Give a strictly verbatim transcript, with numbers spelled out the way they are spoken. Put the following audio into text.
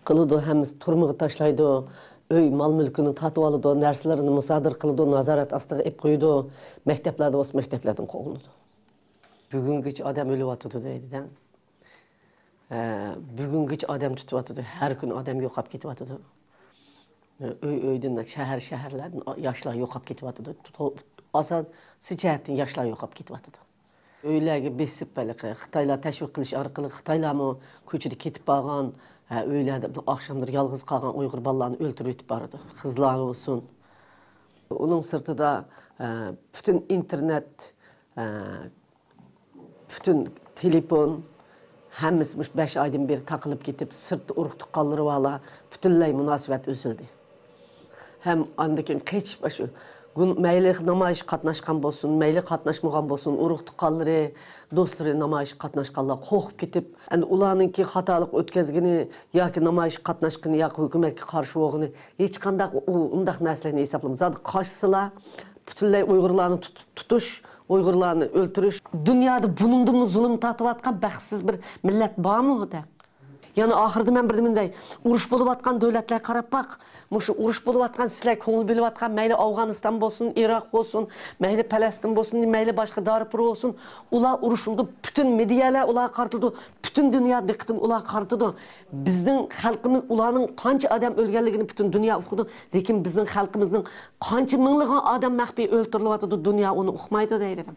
قىلىدۇ، ھەممىسى تۈرمىگە تاشلايدۇ، ئۆي مال مۈلكىنى تارتىۋالىدۇ، نەرسىلىرىنى مۇسادىرە قىلىدۇ، نازارەت ئاستىغا ئېلىپ قويىدۇ، مەكتەپلەردە بولسا مەكتەپلەردىن قوغلىنىدۇ. بۈگۈنگىچە ئادەم ئۆلۈۋاتىدۇ دەيدۇ-دە. ئە، بۈگۈنگىچە ئادەم تۇتۇۋاتىدۇ، ھەر كۈنى ئادەم يوقاپ كېتىۋاتىدۇ. ئۆي ئۆيدىن، شەھەر شەھەرلەردىن ياشلار يوقاپ كېتىۋاتىدۇ. تو-، ئاساسىي جەھەتتىن ياشلار يوقاپ كېتىۋاتىدۇ. ئۆيلەرگە بېسىپ، ھېلىقى خىتايلار تەشۋىق قىلىش ئارقىلىق خىتايلارمۇ كوچىدا كېتىپ بارغان، ھە، ئۆيلەردە ئاخشاملىرى يالغۇز قالغان ئۇيغۇر بالىلارنى ئۆلتۈرۈۋېتىپ بارىدۇ. قىزلار بولسۇن. ئۇنىڭ سىرتىدا، ھە، پۈتۈن ئىنتېرنېت، ھە، پۈتۈن تېلېفون، ھەممىسى مۇشۇ بەش ئايدىن بېرى تاقىلىپ كېتىپ، سىرتتا ئۇرۇق تۇغقانلىرى بارلار پۈتۈنلەي مۇناسىۋەت ئۈزۈلدى. ھەم ئاندىن كېيىن قېچىپ، ئاشۇ گۇن-، مەيلى نامايىشقا قاتناشقان بولسۇن، مەيلى قاتناشمىغان بولسۇن، ئۇرۇق تۇغقانلىرى، دوستلىرى نامايىشقا قاتناشقانلار قورقۇپ كېتىپ، ئەمدى ئۇلارنىڭكى خاتالىق ئۆتكەزگىنى ياكى نامايىشقا قاتناشقىنى ياكى ھۆكۈمەتكە قارشى بولغىنى ھېچقانداق ئۇ، ئۇنداق نەرسىلەرنى ھېسابلىمايدۇ. زادى قاچسىلا، پۈتۈنلەي ئۇيغۇرلارنى تۇتۇپ، تۇتۇش، ئۇيغۇرلارنى ئۆلتۈرۈش. دۇنيادا بۇنىڭدىنمۇ زۇلۇم تارتىۋاتقان بەختسىز بىر مىللەت بارمۇ دەپ. يەنە ئاخىرىدا مەن بىر نېمە دەي، ئۇرۇش بولۇۋاتقان دۆلەتلەرگە قاراپ باق. مۇشۇ ئۇرۇش بولۇۋاتقان، سىلەر كۆڭۈل بۆلۈۋاتقان، مەيلى ئافغانىستان بولسۇن، ئىراق بولسۇن، مەيلى پەلەستىن بولسۇن، مەيلى باشقا دارپۇر بولسۇن، ئۇلار ئۇرۇش بولىدۇ، پۈتۈن مېدىيەلەر ئۇلارغا قارىتىدۇ، پۈتۈن دۇنيا دىققىتىنى ئۇلارغا قارىتىدۇ. بىزنىڭ خەلقىمىز ئۇلارنىڭ قانچە ئادەم ئۆلگەنلىكىنى پۈتۈن دۇنيا ئۇقىدۇ، لېكىن بىزنىڭ خەلقىمىزنىڭ قانچە مىڭلىغان ئادەم مەخپىي ئۆلتۈرۈلۈۋاتىدۇ، دۇنيا ئۇنى ئۇقمايدۇ دەيدۇ.